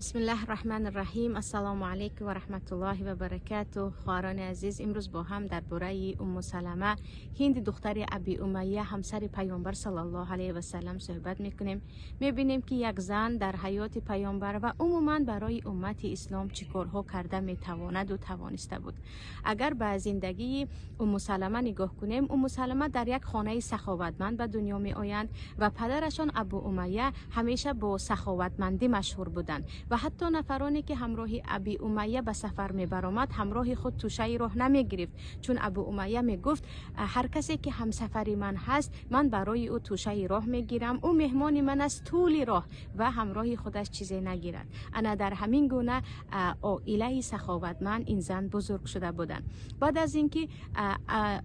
بسم الله الرحمن الرحیم. السلام علیکم و رحمت الله و برکاته. خواهران عزیز، امروز با هم درباره ام سلمه هند، دختر ابی امیه، همسر پیامبر صلی الله علیه و سلم صحبت میکنیم. میبینیم که یک زن در حیات پیامبر و عموما برای امت اسلام چه کارها کرده میتواند و توانسته بود. اگر به زندگی ام سلمه نگاه کنیم، ام سلمه در یک خانه سخاوتمند به دنیا می آیند و پدرشان ابو امیه همیشه با سخاوتمندی مشهور بودند و حتی نفرانی که همراه ابی امیه به سفر می برآمد، همراه خود توشه راه نمی گرفت، چون ابو امیه می گفت هر کسی که همسفری من هست، من برای او توشه راه می گیرم، او مهمان من است طول راه و همراه خودش چیزی نگیرد. انا در همین گونه عائله سخاوتمند این زن بزرگ شده بودند. بعد از اینکه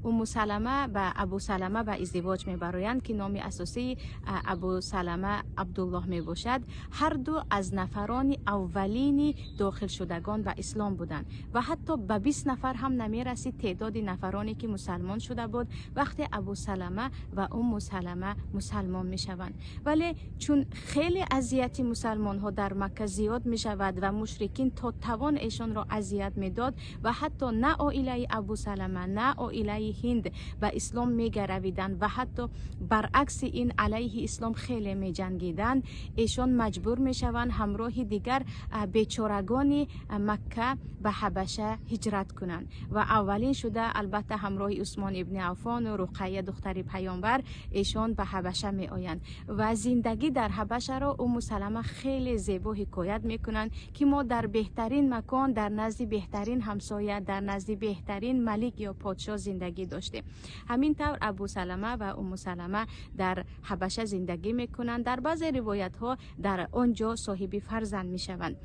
ام سلمه به ابو سلمه به ازدواج می برایند که نام اساسی ابو سلمه عبدالله می باشد، هر دو از نفران اولین داخل شدگان به اسلام بودند و حتی به 20 نفر هم نمی رسید تعداد نفرانی که مسلمان شده بود وقتی ابو سلمه و ام سلمه مسلمان می شوند. ولی چون خیلی اذیت مسلمان ها در مکه زیاد می شود و مشرکین تا توان ایشان را اذیت می داد و حتی نه عائله ابو سلمه، نه عائله هند به اسلام می گرویدند و حتی برعکس این علیه اسلام خیلی می جنگیدند، ایشان مجبور می شوند همراه دیگر بیچارگان مکه به حبشه هجرت کنند و اولین شده البته همراه عثمان ابن عفان و رقیه، دختر پیامبر، ایشان به حبشه می آیند و زندگی در حبشه را ام سلمه خیلی زیبا حکایت میکنند که ما در بهترین مکان، در نزد بهترین همسایه، در نزد بهترین ملک یا پادشاه زندگی داشتیم. همین طور ابو سلمه و ام سلمه در حبشه زندگی میکنند. در بعض روایت ها در آنجا صاحب فرزند میشوند.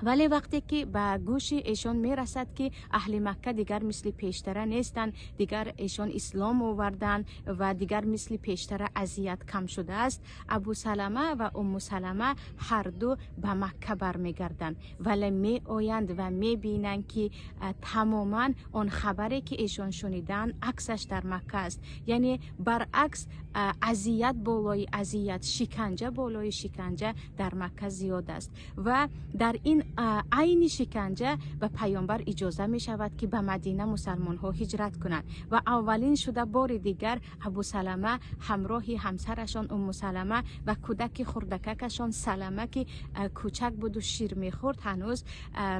ولی وقتی که به گوش ایشان میرسد که اهل مکه دیگر مثل پیشتره نیستند، دیگر ایشان اسلام آوردن و دیگر مثل پیشتره اذیت کم شده است، ابو سلمه و ام سلمه هر دو به مکه برمیگردند. ولی می آیند و می بینند که تماما آن خبری که ایشان شنیدن عکسش در مکه است، یعنی برعکس، اذیت بالای اذیت، شکنجه بالای شکنجه در مکه زیاد است و در این عین شکنجه به پیامبر اجازه می شود که به مدینه مسلمان ها هجرت کنند و اولین شده بار دیگر ابو سلمه همراه همسرشان ام سلمه و کودک خردککشان سلمه که کوچک بود و شیر میخورد هنوز،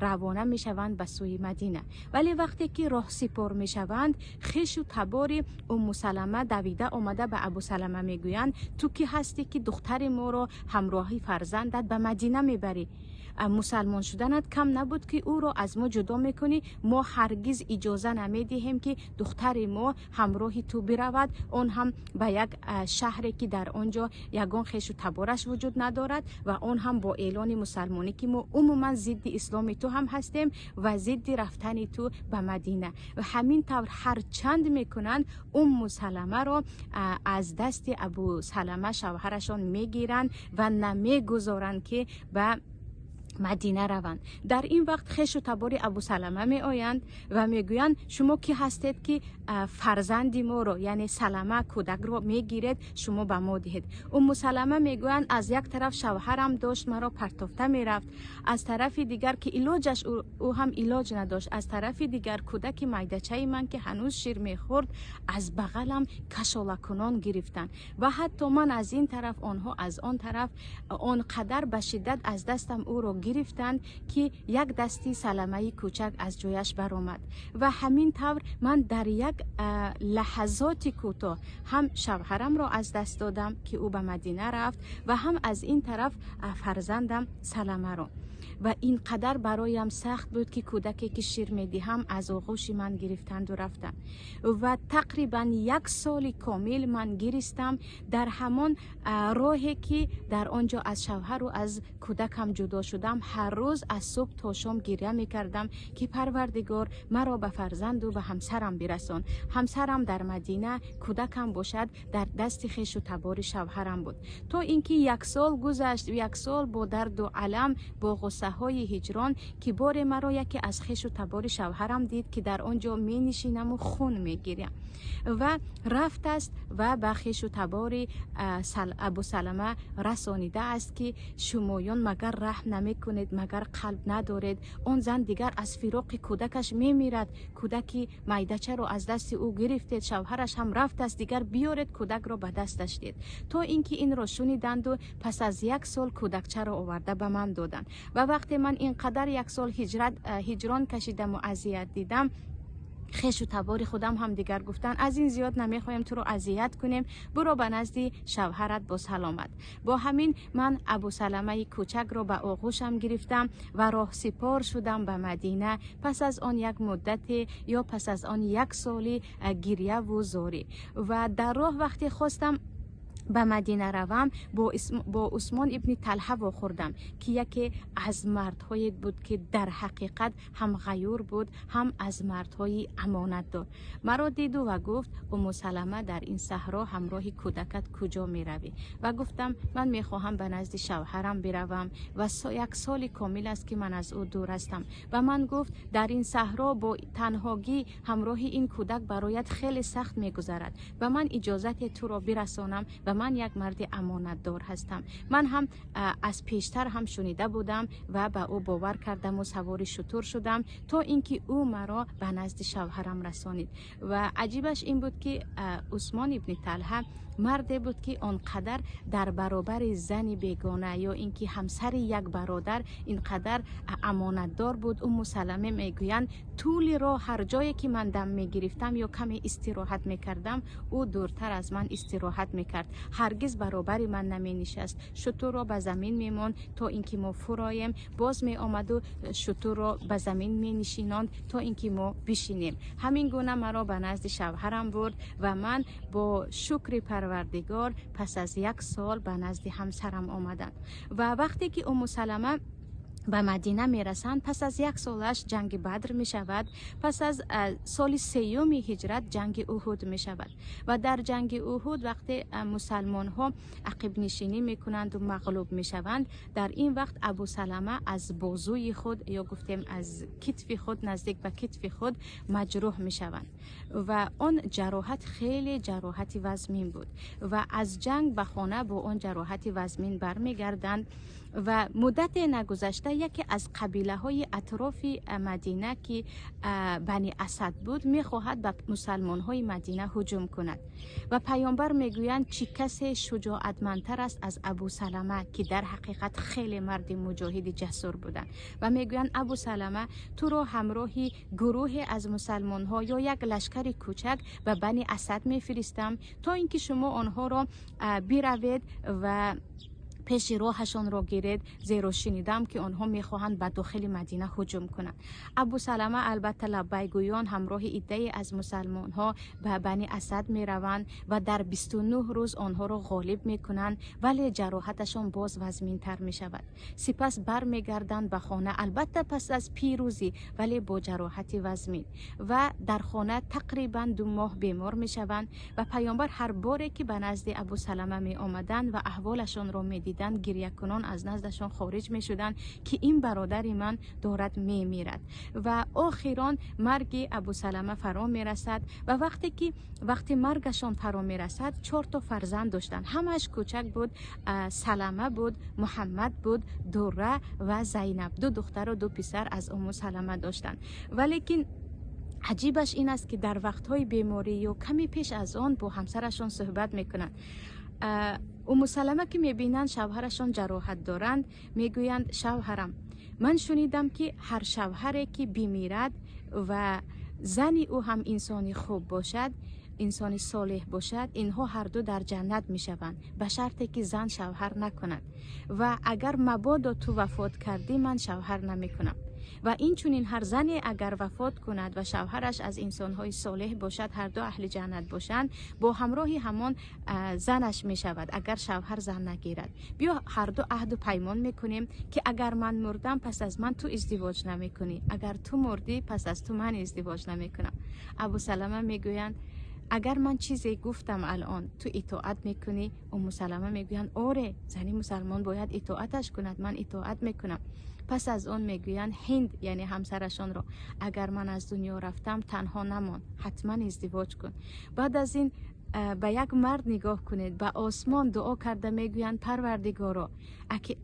روانه می شوند به سوی مدینه. ولی وقتی که راه سپار می شوند، خویش و تبار ام سلمه دویده آمده به ابو سلمه میگویند تو کی هستی که دختر ما را همراهی فرزندت به مدینه میبری؟ مسلمان شدنت کم نبود که او را از ما جدا میکنی؟ ما هرگز اجازه نمیدهیم که دختر ما همراه تو برود، آن هم به یک شهری که در آنجا یگان خویش و تبارش وجود ندارد و آن هم با اعلان مسلمانی که ما عموما ضد اسلام تو هم هستیم و ضد رفتن تو به مدینه. و همین طور هر چند میکنند، ام سلمه را از دست ابو سلمه شوهرشان میگیرند و نمیگذارند که به مدینه روند. در این وقت خویش و تبار ابو سلمه می آیند و میگویند شما کی هستید که فرزند ما رو، یعنی سلمه کودک رو میگیرید، شما به ما دهید؟ ام سلمه میگویند از یک طرف شوهرم داشت مرا پرتافته میرفت، از طرف دیگر که علاجش او هم علاج نداشت، از طرف دیگر کودک میده‌چه من که هنوز شیر میخورد از بغلم کشاله کنان گرفتن و حتی من از این طرف، آنها از آن طرف، آنقدر به شدت از دستم او را گرفتند که یک دستی سلمه کوچک از جایش برآمد و همین طور من در یک لحظات کوتاه هم شوهرم را از دست دادم که او به مدینه رفت و هم از این طرف فرزندم سلمه را و اینقدر برایم سخت بود که کودکی که شیر میدهم از آغوش من گرفتند و رفتند و تقریبا یک سال کامل من گریستم در همان راهی که در آنجا از شوهر و از کودکم جدا شدم. هر روز از صبح تا شام گریه میکردم که پروردگار، مرا به فرزند و به همسرم برسان. همسرم در مدینه، کودکم باشد در دست خویش و تبار شوهرم بود. تا اینکه یک سال گذشت، یک سال با درد و الم، با غصه های هجران که بار مرا یکی از خویش و تبار شوهرم دید که در آنجا می نشینم و خون می گیریم و رفت است و به خویش و تبار ابو سلمه رسانیده است که شمایان مگر رحم نمی کنید؟ мекунед? Магар қалб надоред? Он зан дигар аз фироқи кӯдакаш мемирад. Кӯдаки майдачаро аз дасти ӯ гирифтед, шавҳараш ҳам рафтааст, дигар биёред, кӯдакро ба дасташ дед. То ин ки инро шуниданду пас аз як сол кӯдакчаро оварда ба ман доданд. Ва вақте ман ин қадар як сол ҳиҷрон кашидаму азият дидам, хешу табори худам ҳам дигар гуфтанд: аз ин зиёд намехоҳем туро азият кунем, буро ба назди шавҳарат бо саломат. Бо ҳамин ман Абусаламаи кӯчакро ба оғӯшам гирифтам ва роҳсипор шудам ба Мадина. Пас аз он як муддате ё пас аз он як соли гирьяву зорӣ ва дар роҳ, вақте хостам ба Мадина равам, бо Усмон ибни Талҳа вохӯрдам, ки яке аз мардҳое буд, ки дар ҳақиқат ҳам ғаюр буд, ҳам аз мардҳои амонатдор. Маро диду ва гуфт: «Уму Салама, дар ин саҳро ҳамроҳи кӯдакат куҷо меравӣ?» Ва гуфтам: «Ман мехоҳам ба назди шавҳарам биравам ва як соли комил аст, ки ман аз ӯ дур ҳастам». Ба ман гуфт: «Дар ин саҳро бо танҳогӣ ҳамроҳи ин кӯдак бароят хеле сахт мегузарад. Ба ман иҷозате туро бирасонам ва ман як марди амонатдор ҳастам». Ман ҳам аз пештар ҳам шунида будам ва ба ӯ бовар кардаму савори шутур шудам, то ин ки ӯ маро ба назди шавҳарам расонид. Ва аҷибаш ин буд, ки Усмон ибни Талҳа марде буд, ки он қадар дар баробари зани бегона ё ин ки ҳамсари як бародар ин қадар амонатдор буд. Умму Саламе мегӯянд: тӯли роҳ ҳар ҷое ки ман дам мегирифтам ё каме истироҳат мекардам, ӯ дуртар аз ман истироҳат мекард, ҳаргиз баробари ман наменишаст. Шутурро ба замин мемонд, то ин ки мо фуроем, боз меомаду шутурро ба замин менишинонд, то ин ки мо бишинем. Ҳамин гуна маро ба назди шавҳарам бурд ва ман бо шукри Парвардигор пас аз як сол ба назди ҳамсарам омадам. Ва вақте ки Умму Салама ба Мадина мерасанд, пас аз як солаш ҷанги Бадр мешавад. Пас аз соли сеюми ҳиҷрат ҷанги Уҳуд мешавад. Ва дар ҷанги Уҳуд, вақте мусалмонҳо ақибнишинӣ мекунанду мағлуб мешаванд, дар ин вақт Абу Салама аз бозуи худ ё гуфтем аз китфи худ, наздик ба китфи худ маҷрӯҳ мешаванд ва он ҷароҳат хеле ҷароҳати вазмин буд ва аз ҷанг ба хона бо он ҷароҳати вазмин бармегарданд. Ва муддате нагузашта яке аз қабилаҳои атрофи Мадина, ки Бани Асад буд, мехоҳад ба мусалмонҳои Мадина ҳуҷум кунад. Ва Паёмбар мегӯянд: чӣ касе шуҷоатмандтар аст аз Абу Салама, ки дар ҳақиқат хеле марди муҷоҳиди ҷасур буданд? Ва мегӯянд: Абу Салама, туро ҳамроҳи гурӯҳе аз мусалмонҳо ё як лашкари кӯчак ба Бани Асад мефиристам, то ин ки шумо онҳоро биравед ва пеши роҳашонро гиред, зеро шунидам, ки онҳо мехоҳанд ба дохили Мадина ҳуҷум кунанд. Абу Салама албатта лаббайгӯён ҳамроҳи иддае аз мусалмонҳо ба Бани Асад мераванд ва дар 29 рӯз онҳоро ғолиб мекунанд, вале ҷароҳаташон боз вазминтар мешавад. Сипас бармегарданд ба хона, албатта пас аз пирӯзӣ, вале бо ҷароҳати вазмин, ва дар хона тақрибан 2 моҳ бемор мешаванд. Ва Паёмбар ҳар боре ки ба назди Абу Салама меомаданд ва аҳволашонро медиданд, гирякунон аз наздашон хориҷ мешуданд, ки ин бародари ман дорад мемирад. Ва охирон марги Абу Салама фаро мерасад. Ва вақте ки вақти маргашон фаро мерасад, чорто фарзанд доштанд, ҳамааш кӯчак буд: Салама буд, Муҳаммад буд, Дура ва Зайнаб. Ду духтару ду писар аз Умму Салама доштанд. Валекин аҷибаш ин аст, ки дар вақтҳои беморӣ ё каме пеш аз он бо ҳамсарашон суҳбат мекунанд. Умму Салама ки мебинанд, шавҳарашон ҷароҳат доранд, мегӯянд: «Шавҳарам, ман шунидам, ки ҳар шавҳаре ки бимирад ва зани ӯ ҳам инсони хуб бошад, инсони солеҳ бошад, инҳо ҳарду дар ҷаннат мешаванд, ба шарте ки зан шавҳар накунад. Ва агар мабодо ту вафот кардӣ, ман шавҳар намекунам. Ва инчунин ҳар зане агар вафот кунад ва шавҳараш аз инсонҳои солеҳ бошад, ҳарду аҳли ҷаннат бошанд, бо ҳамроҳи ҳамон занаш мешавад, агар шавҳар зан нагирад. Биё, ҳарду аҳду паймон мекунем, ки агар ман мурдам, пас аз ман ту издивоҷ намекунӣ, агар ту мурдӣ, пас аз ту ман издивоҷ намекунам». Абу Салама мегӯянд: «Агар ман чизе гуфтам, алон ту итоат мекунӣ?» Умму Салама мегӯянд: «Оре, зани мусалмон бояд итоаташ кунад, ман итоат мекунам». Пас аз он мегӯянд Ҳинд, яъне ҳамсарашонро: «Агар ман аз дунё рафтам, танҳо намон, ҳатман издивоҷ кун». Баъд аз ин Ба як мард нигоҳ кунед, ба осмон дуо карда мегӯянд: «Парвардигоро,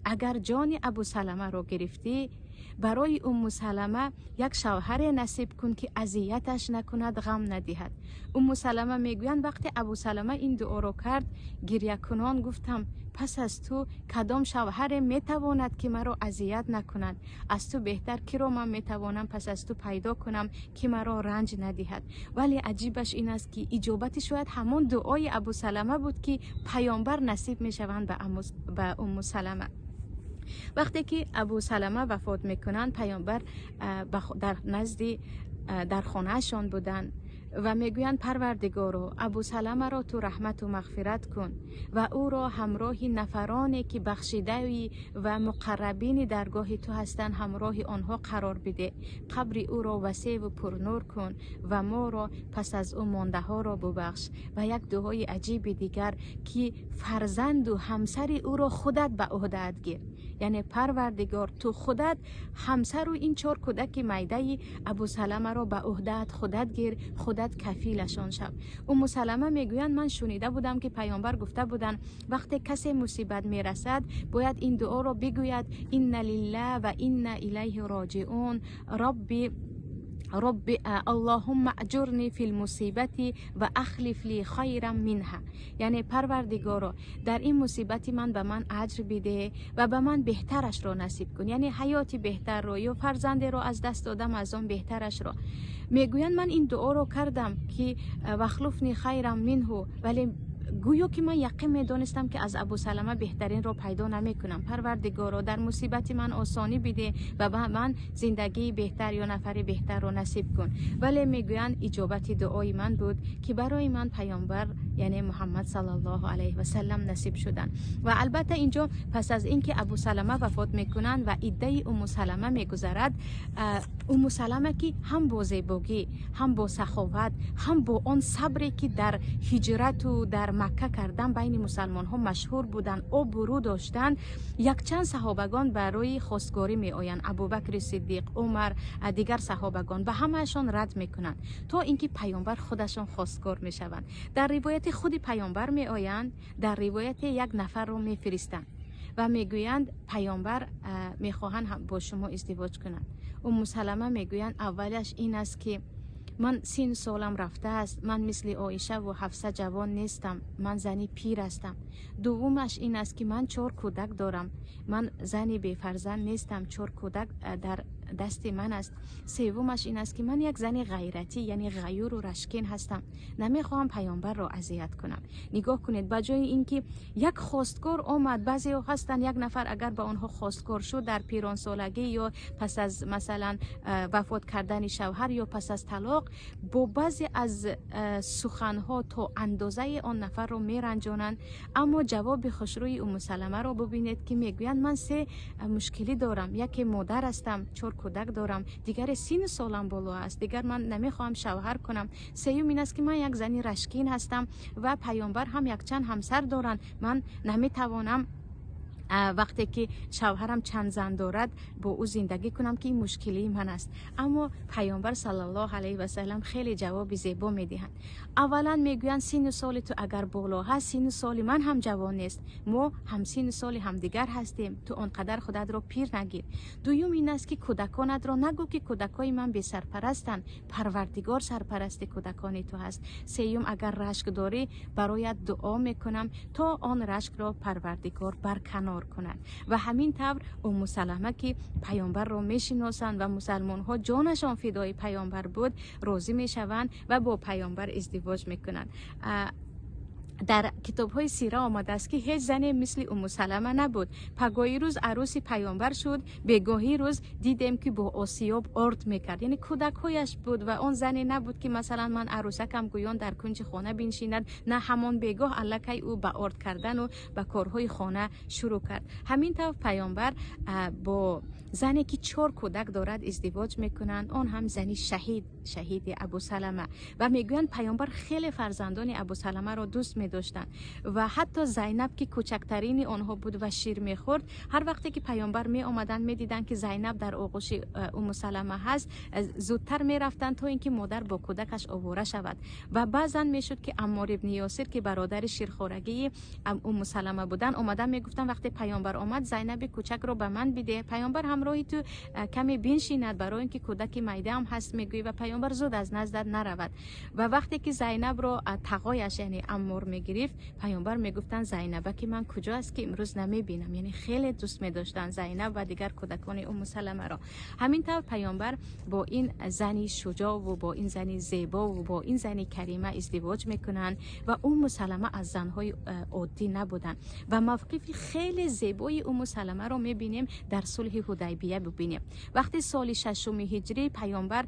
агар ҷони Абу Саламаро гирифтӣ, барои Умму Салама як шавҳаре насиб кун, ки азияташ накунад, ғам надиҳад». Умму Салама мегӯянд: «Вақте Абу Салама ин дуоро кард, гирякунон гуфтам: пас аз ту кадом шавҳаре метавонад, ки маро азият накунад? Аз ту беҳтар киро ман метавонам пас аз ту пайдо кунам, ки маро ранҷ надиҳад?» Вале аҷибаш ин аст, ки иҷобати шояд ҳамон дуои Абу Салама буд, ки паёмбар насиб мешаванд ба Умму Салама. Вақте ки Абу Салама вафот мекунанд, паёмбар дар назди дар хонаашон буданд ва мегӯянд: «Парвардигоро, Абу Саламаро ту раҳмату мағфират кун ва ӯро ҳамроҳи нафароне, ки бахшидаи ва муқаррабини даргоҳи ту ҳастанд, ҳамроҳи онҳо қарор бидеҳ. Қабри ӯро васеъву пурнур кун ва моро пас аз ӯ мондаҳоро бубахш». Ва як дуои аҷиби дигар, ки фарзанду ҳамсари ӯро худат ба ӯҳдаат гир, яъне Парвардигор, ту худат ҳамсару ин чор кӯдаки майдаи Абусаламаро ба ӯҳдаат худат гир, худат кафилашон шав. Умму Салама мегӯянд: «Ман шунида будам, ки паёмбар гуфта буданд: вақте касе мусибат мерасад, бояд ин дуоро бигӯяд: إنا لله وإنا إليه راجعون، ربي ربي اللهم أجرني في المصيبة وأخلف لي خيرا منها». Яъне Парвардигоро, дар ин мусибати ман ба ман аҷр бидеҳ ва ба ман беҳтарашро насиб кун, яъне ҳаёти беҳтарро ё фарзандеро аз даст додам, аз он беҳтарашро. Мегӯянд, ман ин дуоро кардам, ки واخلفني خيرا منه, вале гӯё ки ман яқин медонистам, ки аз Абу Салама беҳтаринро пайдо намекунам. Парвардигоро, дар мусибати ман осонӣ бидеҳ ва ба ман зиндагии беҳтар ё нафари беҳтарро насиб кун. Вале мегӯянд, иҷобати дуои ман буд, ки барои ман паёмбар, яъне Муҳаммад саллаллоҳу алайҳи васаллам, насиб шуданд. Ва албатта, инҷо пас аз ин ки Абу Салама вафот мекунанд ва иддаи Умму Салама мегузарад, Умму Салама, ки ҳам бо зебогӣ, ҳам бо саховат, ҳам бо он сабре, ки дар ҳиҷрату дар Макка кардан байни мусалмонҳо машҳур буданд, обрӯ доштанд, якчанд саҳобагон барои хостгорӣ меоянд: Абубакри Сиддиқ, Умар, дигар саҳобагон. Ба ҳамаашон рад мекунанд, то ин ки паёмбар худашон хостгор мешаванд. Дар ривояти худи паёмбар меоянд, дар ривояте як нафарро мефиристанд ва мегӯянд: «Паёмбар мехоҳанд бо шумо издивоҷ кунанд». Умму Салама мегӯянд: «Аввалаш ин аст, ки ман сину солам рафтааст, ман мисли Оишаву Ҳафса ҷавон нестам, ман зани пир ҳастам. Дуввумаш ин аст, ки ман чор кӯдак дорам, ман зани бефарзанд нестам, чор кӯдак дар дасти ман аст. Севумаш ин аст, ки ман як зани ғайратӣ, яъне ғаюру рашкин ҳастам, намехоҳам паёмбарро азият кунам». Нигоҳ кунед, ба ҷои ин ки як хостгор омад, баъзеҳо ҳастанд, як нафар агар ба онҳо хостгор шуд дар пиронсолагӣ ё пас аз, масалан, вафот кардани шавҳар ё пас аз талоқ, бо баъзе аз суханҳо то андозаи он нафарро меранҷонанд. Аммо ҷавоби хушрӯи Уммусаламаро бубинед, ки мегӯянд: «Ман се мушкилӣ дорам: яке, модар ҳастам, чор кӯдак дорам; дигаре, сину солам боло аст, дигар ман намехоҳам шавҳар кунам; сеюм ин аст, ки ман як зани рашкин ҳастам ва паёмбар ҳам якчанд ҳамсар доранд. Ман наметавонам, вақте ки шавҳарам чанд зан дорад, бо ӯ зиндагӣ кунам, ки ин мушкилии ман аст». Аммо паёмбар саллаллоҳу алайҳи васалам хеле ҷавоби зебо медиҳанд. Аввалан мегӯянд: «Сину соли ту агар боло ҳаст, сину соли ман ҳам ҷавон нест, мо ҳам сину соли ҳамдигар ҳастем, ту он қадар худатро пир нагир. Дуюм ин аст, ки кӯдаконатро нагӯ, ки кӯдакҳои ман бесарпарастанд, Парвардигор сарпарасти кӯдакони ту ҳаст. Сеюм, агар рашк дорӣ, бароят дуо мекунам, то он рашкро Парвардигор барканор кунад». Ва ҳамин тавр Умму Салама, ки паёмбарро мешиносанд ва мусалмонҳо ҷонашон фидои паёмбар буд, розӣ мешаванд ва бо паёмбар издивоҷ мекунанд. Дар китобҳои сира омадааст, ки ҳеҷ зане мисли Уммусалама набуд. Пагоҳи рӯз арӯси паёмбар шуд, бегоҳӣ рӯз дидем, ки бо осиёб орд мекард, яъне кӯдакҳояш буд. Ва он зане набуд, ки масалан, ман арӯсакам гӯён дар кунҷи хона биншинад. На, ҳамон бегоҳ аллакай ӯ ба орд кардану ба корҳои хона шурӯъ кард. Ҳамин тавр паёмбар бо зане, ки чор кӯдак дорад, издивоҷ мекунанд, он ҳам зани шаҳид, шаҳиди Абусалама. Ва мегӯянд, паёмбар хеле фарзандони Абусаламаро дӯст медошт. медоштанд. Ва ҳатто Зайнаб, ки кӯчактарини онҳо буд ва шир мехӯрд, ҳар вақте ки паёмбар меомаданд, медиданд, ки Зайнаб дар оғӯши Умму Салама ҳаст, зудтар мерафтанд, то ин ки модар бо кӯдакаш овора шавад. Ва баъзан мешуд, ки Аммор ибни Ёсир, ки бародари ширхорагии Умму Салама буданд, омада мегуфтанд: вақте паёмбар омад, Зайнаби кӯчакро ба ман бидеҳ, паёмбар ҳамроҳи ту каме биншинад, барои ин ки кӯдаки майдаам ҳаст, мегӯӣ, ва паёмбар зуд аз наздат наравад. Ва вақте ки Зайнабро тағояш, яъне Аммор, мегирифт, паёмбар мегуфтанд: Зайнаба ки ман куҷо аст, ки имрӯз намебинам? Яъне хеле дӯст медоштанд Зайнаб ва дигар кӯдакони Умму Саламаро. Ҳамин тавр паёмбар бо ин зани шуҷоъву бо ин зани зебову бо ин зани карима издивоҷ мекунанд. Ва Умму Салама аз занҳои оддӣ набуданд. Ва мавқифи хеле зебои Умму Саламаро мебинем дар сулҳи Ҳудайбия. Бибинем, вақте соли шашуми ҳиҷрӣ паёмбар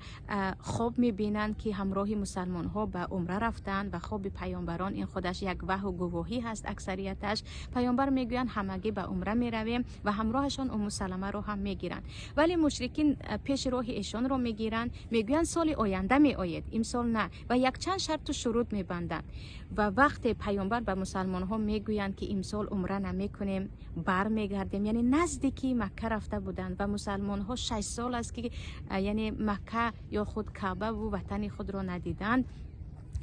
хоб мебинанд, ки ҳамроҳи мусалмонҳо ба умра рафтанд, ва хоби паёмбарон ин худаш як ваҳю гувоҳӣ ҳаст аксарияташ. Паёмбар мегӯянд: ҳамагӣ ба умра меравем, ва ҳамроҳашон Умму Саламаро ҳам мегиранд. Вале мушрикин пеши роҳи эшонро мегиранд, мегӯянд: соли оянда меоед, имсол на, ва якчанд шарту шурут мебанданд. Ва вақте паёмбар ба мусалмонҳо мегӯянд, ки имсол умра намекунем, бармегардем, яъне наздики Макка рафта буданд, ва мусалмонҳо 6 сол аст, ки яъне Макка ё худ Каъбаву ватани худро надиданд,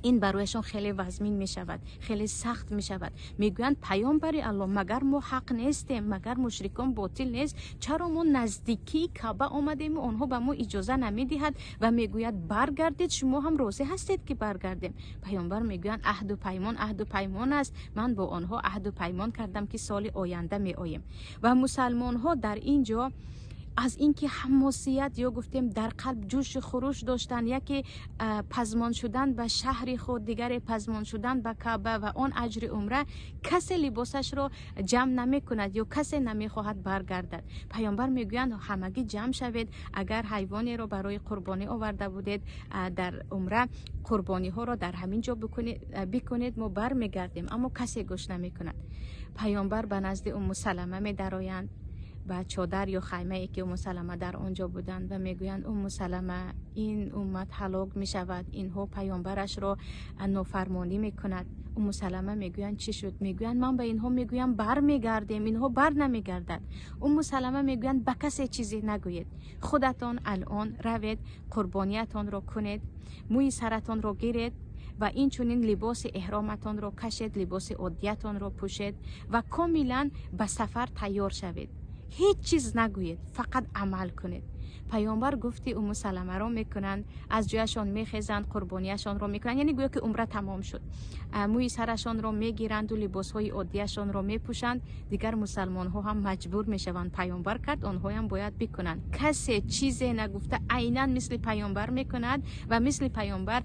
ин барояшон хеле вазмин мешавад, хеле сахт мешавад. Мегӯянд: паёмбари Аллоҳ, магар мо ҳақ нестем? Магар мушрикон ботил нест? Чаро мо наздикии Каъба омадему онҳо ба мо иҷоза намедиҳад ва мегӯяд: баргардед? Шумо ҳам розӣ ҳастед, ки баргардем? Паёмбар мегӯянд: аҳду паймон аҳду паймон аст, ман бо онҳо аҳду паймон кардам, ки соли оянда меоем. Ва мусалмонҳо дар ин ҷо аз инки ҳамосият ё гуфтем дар қалб ҷӯшу хуруш доштанд, яке пазмон шудан ба шаҳри худ, дигаре пазмон шудан ба Каъба ва он аҷри умра, касе либосашро ҷамъ намекунад ё касе намехоҳад баргардад. Паёмбар мегӯянд: ҳамагӣ ҷамъ шавед, агар ҳайвонеро барои қурбонӣ оварда будед дар умра, қурбониҳоро дар ҳамин ҷо бикунед, мо бармегардем. Аммо касе гӯш намекунад. Паёмбар ба назди Умму Салама медароянд, ба чодар ё хаймае, ки Умму Салама дар он ҷо буданд, ва мегӯянд: Умму Салама, ин уммат ҳалок мешавад, инҳо паёмбарашро нофармонӣ мекунад. Умму Салама мегӯянд: чӣ шуд? Мегӯянд: ман ба инҳо мегӯям, бармегардем, инҳо бар намегардад. Умму Салама мегӯянд: ба касе чизе нагӯед, худатон алон равед, қурбониятонро кунед, мӯи саратонро гиред ва инчунин либоси эҳроматонро кашед, либоси оддиятонро пӯшед ва комилан ба сафар тайёр шавед. Ҳеҷ чиз нагӯед, фақат амал кунед. Паёмбар гуфти Умму Саламаро мекунанд, аз ҷояшон мехезанд, қурбонияшонро мекунанд, яъне гӯё ки умра тамом шуд, мӯи сарашонро мегиранду либосҳои оддияшонро мепӯшанд. Дигар мусалмонҳо ҳам маҷбур мешаванд: паёмбар кард, онҳоям бояд бикунанд. Касе чизе нагуфта, айнан мисли паёмбар мекунад ва мисли паёмбар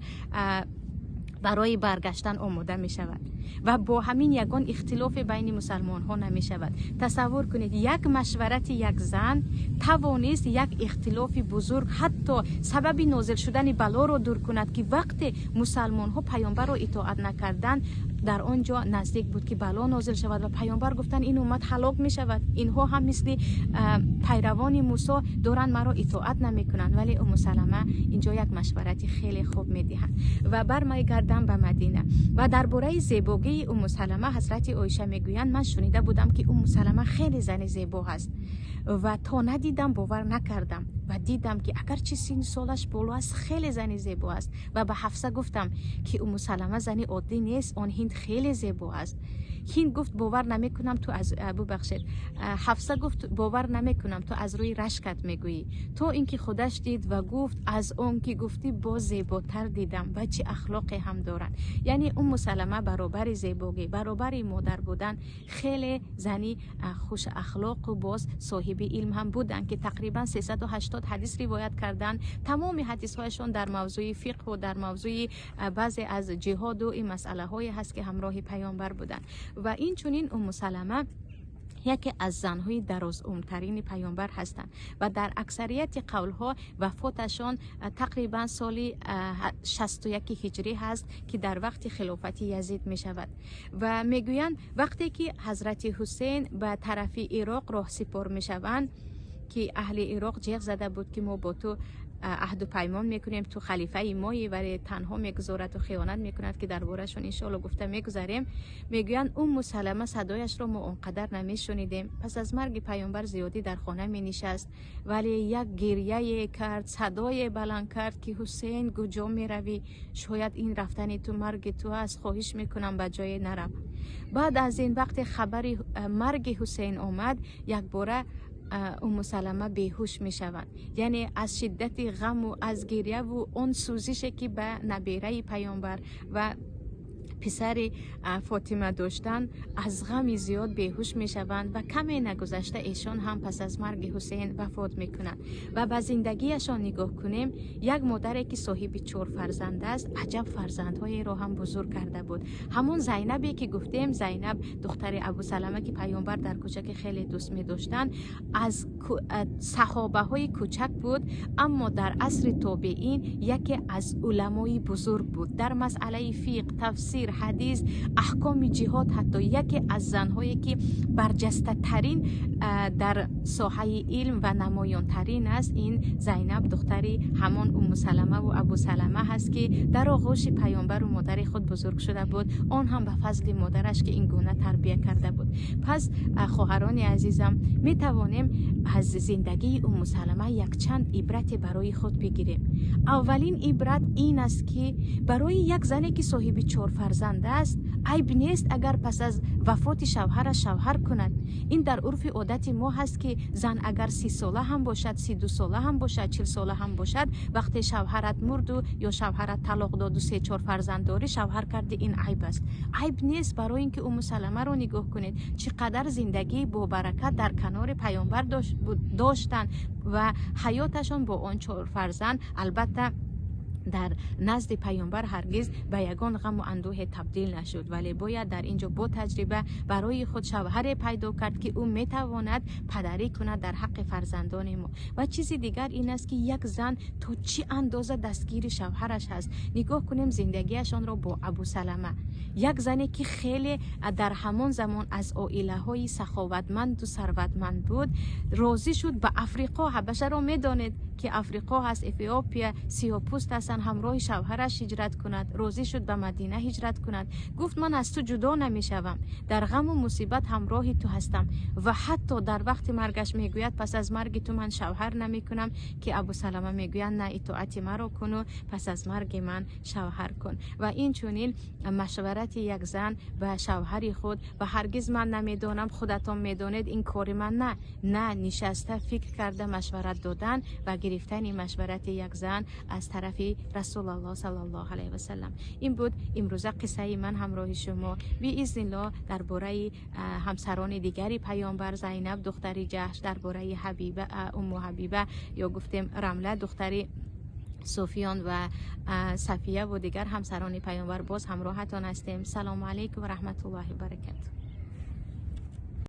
барои баргаштан омода мешавад, ва бо ҳамин ягон ихтилофе байни мусалмонҳо намешавад. Тасаввур кунед, як машварати як зан тавонист як ихтилофи бузург, ҳатто сабаби нозил шудани балоро дур кунад, ки вақте мусалмонҳо паёмбарро итоат накарданд, дар он ҷо наздик буд, ки бало нозил шавад. Ва паёмбар гуфтанд: ин уммат ҳалок мешавад, инҳо ҳам мисли пайравони Мусо доранд, маро итоат намекунанд. Вале Умму Салама инҷо як машварати хеле хуб медиҳанд. Ва бармегардам ба Мадина ва дар бораи зебогии Умму Салама ҳазрати Оиша мегӯянд: ман шунида будам, ки Умму Салама хеле зани зебо ҳаст, ва то надидам, бовар накардам. Ва дидам, ки агарчи синну солаш боло аст, хеле зани зебо аст. Ва ба Ҳафса гуфтам, ки Умму Салама зани оддӣ нест, он ҳинд хеле зебо аст. Ҳинд гуфт: бовар намекунам, ту аз, бубахшед, Ҳафса гуфт: бовар намекунам, ту аз рӯи рашкат мегӯӣ. То ин ки худаш дид ва гуфт: аз он ки гуфтӣ, боз зеботар дидам, ва чӣ ахлоқе ҳам доранд. Яъне Умму Салама баробари зебогӣ, баробари модар будан, хеле зани хушахлоқу боз соҳиби илм ҳам буданд, ки тақрибан 380 ҳадис ривоят карданд. Тамоми ҳадисҳояшон дар мавзӯи фиқҳу дар мавзӯи баъзе аз ҷиҳоду ин масъалаҳое ҳаст, ки ҳамроҳи паёмбар буданд. Ва инчунин Умму Салама яке аз занҳои дарозумртарини паёмбар ҳастанд ва дар аксарияти қавлҳо вафоташон тақрибан соли 61 ҳиҷрӣ ҳаст, ки дар вақти хилофати Язид мешавад. Ва мегӯянд, вақте ки ҳазрати Ҳусейн ба тарафи Ироқ роҳсипор мешаванд. ки аҳли Ироқ ҷеғ зада буд, ки мо бо ту аҳду паймон мекунем, ту халифаи моӣ, вале танҳо мегузораду хиёнат мекунад, ки дар борашон иншоалло гуфта мегузарем. Мегӯянд, Умму Салама садояшро мо он қадар намешунидем. Пас аз марги паёмбар зиёдӣ дар хона менишаст, вале як гирьяе кард, садое баланд кард, ки «Ҳусейн, куҷо меравӣ? Шояд ин рафтани ту марги ту аст. Хоҳиш мекунам, ба ҷое нарав». Баъд аз ин, вақте хабари марги Ҳусейн омад, якбора Умму Салама беҳуш мешаванд, яъне аз шиддати ғаму аз гирьяву он сӯзише, ки ба набераи паёмбар ва писари Фотима доштанд, аз ғами зиёд беҳуш мешаванд ва каме нагузашта эшон ҳам пас аз марги Ҳусейн вафот мекунанд. Ва ба зиндагиашон нигоҳ кунем: як модаре, ки соҳиби чор фарзанд аст, аҷаб фарзандҳоеро ҳам бузург карда буд. Ҳамон Зайнабе, ки гуфтем, Зайнаб духтари Абусалама, ки паёмбар дар кӯчаке хеле дӯст медоштанд, аз саҳобаҳои кӯчак буд, аммо дар асри тобеин яке аз уламои бузург буд дар масъалаи фиқҳ, тафсир, ҳадис, аҳкоми ҷиҳод. Ҳатто яке аз занҳое, ки барҷастатарин дар соҳаи илм ва намоёнтарин аст, ин Зайнаб духтари ҳамон Уммусаламаву Абусалама ҳаст, ки дар оғӯши паёмбару модари худ бузург шуда буд, он ҳам ба фазли модараш, ки ин гуна тарбия карда буд. Пас, хоҳарони азизам, метавонем аз зиндагии Уммусалама якчанд ибрате барои худ бигирем. Аввалин ибрат ин аст, ки барои як зане, ки соҳиби чор фарзанд аст, айб нест, агар пас аз вафоти шавҳараш шавҳар кунад. Ин дар урфи одати мо ҳаст, ки зан агар 30сола ҳам бошад, 32сола ҳам бошад, 40сола ҳам бошад, вақте шавҳарат мурду ё шавҳарат талоқ доду се чор фарзанд дорӣ, шавҳар кардӣ, ин айб аст. Айб нест, барои ин ки Уммусаламаро нигоҳ кунед, чӣ қадар зиндагии бобаракат дар канори паёмбар доштанд ва ҳаёташон бо он чор фарзанд, албатта, дар назди паёмбар ҳаргиз ба ягон ғаму андӯҳе табдил нашуд. Вале бояд дар ин ҷо бо таҷриба барои худ шавҳаре пайдо кард, ки ӯ метавонад падарӣ кунад дар ҳаққи фарзандони мо. Ва чизи дигар ин аст, ки як зан то чӣ андоза дастгири шавҳараш ҳаст. Нигоҳ кунем зиндагиашонро бо Абусалама, як зане, ки хеле дар ҳамон замон аз оилаҳои саховатманду сарватманд буд, розӣ шуд ба Африқо, Ҳабашаро медонед, ки Африқо ҳаст, Эфиопия, сиёҳпӯст ҳастанд, ҳамроҳи шавҳараш ҳиҷрат кунад. Розӣ шуд ба Мадина ҳиҷрат кунад. Гуфт: «Ман аз ту ҷудо намешавам, дар ғаму мусибат ҳамроҳи ту ҳастам». Ва ҳатто дар вақти маргаш мегӯяд: «Пас аз марги ту ман шавҳар намекунам», ки Абусалама мегӯяд: «На, итоати маро куну пас аз марги ман шавҳар кун». Ва инчунин машварати як зан ба шавҳари худ, ва ҳаргиз «ман намедонам, худатон медонед, ин кори ман на», на, нишаста фикр карда машварат додан ва гирифтани машварати як зан аз тарафи Расулаллоҳ саллаллоҳу алайҳи васалам. Ин буд имрӯза қиссаи ман ҳамроҳи шумо. Биизниллоҳ, дар бораи ҳамсарони дигари паёмбар, Зайнаб духтари Ҷаҳш, дар бораи Ҳабиба, Умму Ҳабиба ё гуфтем Рамла духтари Суфиён ва Сафияву дигар ҳамсарони паёмбар боз ҳамроҳатон ҳастем. Салому алайкум ва раҳматуллоҳи баракату.